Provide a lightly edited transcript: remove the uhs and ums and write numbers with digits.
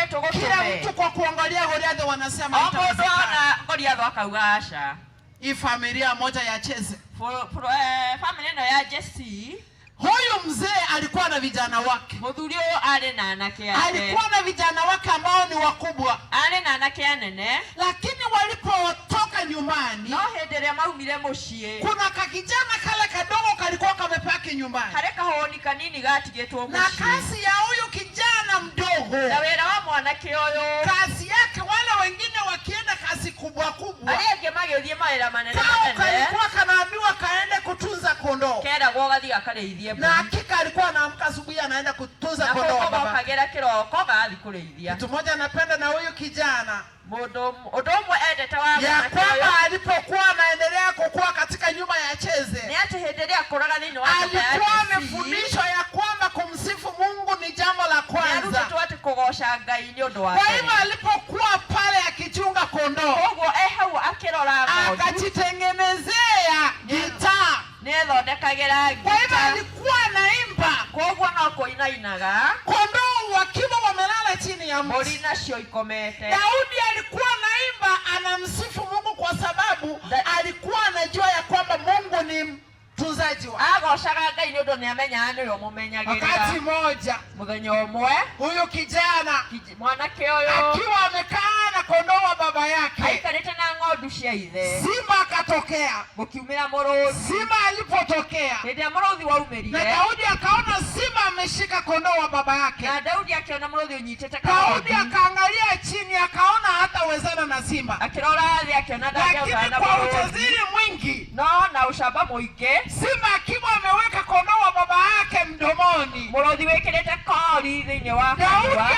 Kila Tũgũtũme. Mtu kwa kuangalia Goliathi wanasema O mũndũ haitawezekana. ona Goliathũ akauga aca. Hii familia moja ya Jesse, Bamĩrĩ ĩno ya Jesse, huyu mzee alikuwa na vijana wake, mũthuri ũyũ arĩ na anake ake, alikuwa na vijana wake ambao ni wakubwa, arĩ na anake anene, lakini walipotoka nyumbani, no hĩndĩ ĩrĩa maumire mũciĩ, kuna kakijana kale kadogo kalikuwa kamepaki nyumbani, harĩ kahũni kanini gatigĩtwo na mũciĩ, kazi ya huyu kijana mdogo, na wĩra wa mwanake ũyũ, kazi yake, wale wengine wakienda kazi kubwa kubwa, arĩa angĩ magĩthiĩ mawĩra manene kao manene, kalikuwa kanaambiwa kaende kutunza kondoo, keragwo gathiĩ gakarĩithie na mbũri, hakika alikuwa anaamka asubuhi anaenda kutunza na kondoo wa koguo baba. mokagĩra kĩroko gathiĩ kũrĩithia. Kitu moja napenda na huyu kijana Mũndũ ũndũ ũmwe endete wa ya mwanake kwamba ũyũ alipokuwa anaendelea kukua katika nyumba ya nĩ Cheze, atĩ hĩndĩ ĩrĩa akũraga thĩinĩ wa nyũmba ya alikuwa Jesse, amefundishwa ya kwamba kumsifu Mungu ni jambo la kwanza. nĩarutĩtwo atĩ kũgoca Ngai nĩ ũndũ wa Kwa mbere. hivyo alipokuwa pale akichunga kondoo, Koguo e hau akĩrora ng'ondu, akajitengenezea gitaa. nĩethondekagĩra Kwa hivyo ngita, alikuwa anaimba, koguo no kũinainaga, kondoo wakiwa wamelala chini ya mbũri mti. nacio ikomete. Daudi alikuwa anaimba, anamsifu Mungu kwa sababu alikuwa anajua ya kwamba Mungu ni mtunzaji wake. Agocaga Ngai nĩ ũndũ nĩamenyaga nĩwe ũmũmenyagĩrĩra. Wakati mmoja Mũthenya ũmwe, huyu kijana mwanake ũyũ akiwa amekaa na kondoo wa baba yake, aikarĩte na ng'ondu cia ithe, simba akatokea. Gũkiumĩra mũrũthi. Simba alipotokea Hĩndĩ ĩrĩa mũrũthi na waumĩrire, Daudi akaona simba ameshika kondoo wa baba yake, na Daudi akĩona mũrũthi ũnyitĩte Daudi kagondu, akaangalia chini akaona hatawezana na simba, akĩrora thĩ akĩona lakini ndangĩhotana na kwa mũrũthi, ujasiri mwingi no na ũcamba mũingĩ, simba akiwa ameweka kondoo wa baba yake mdomoni, mũrũthi wĩkĩrĩte kori thĩinĩ wa Daudi kanua.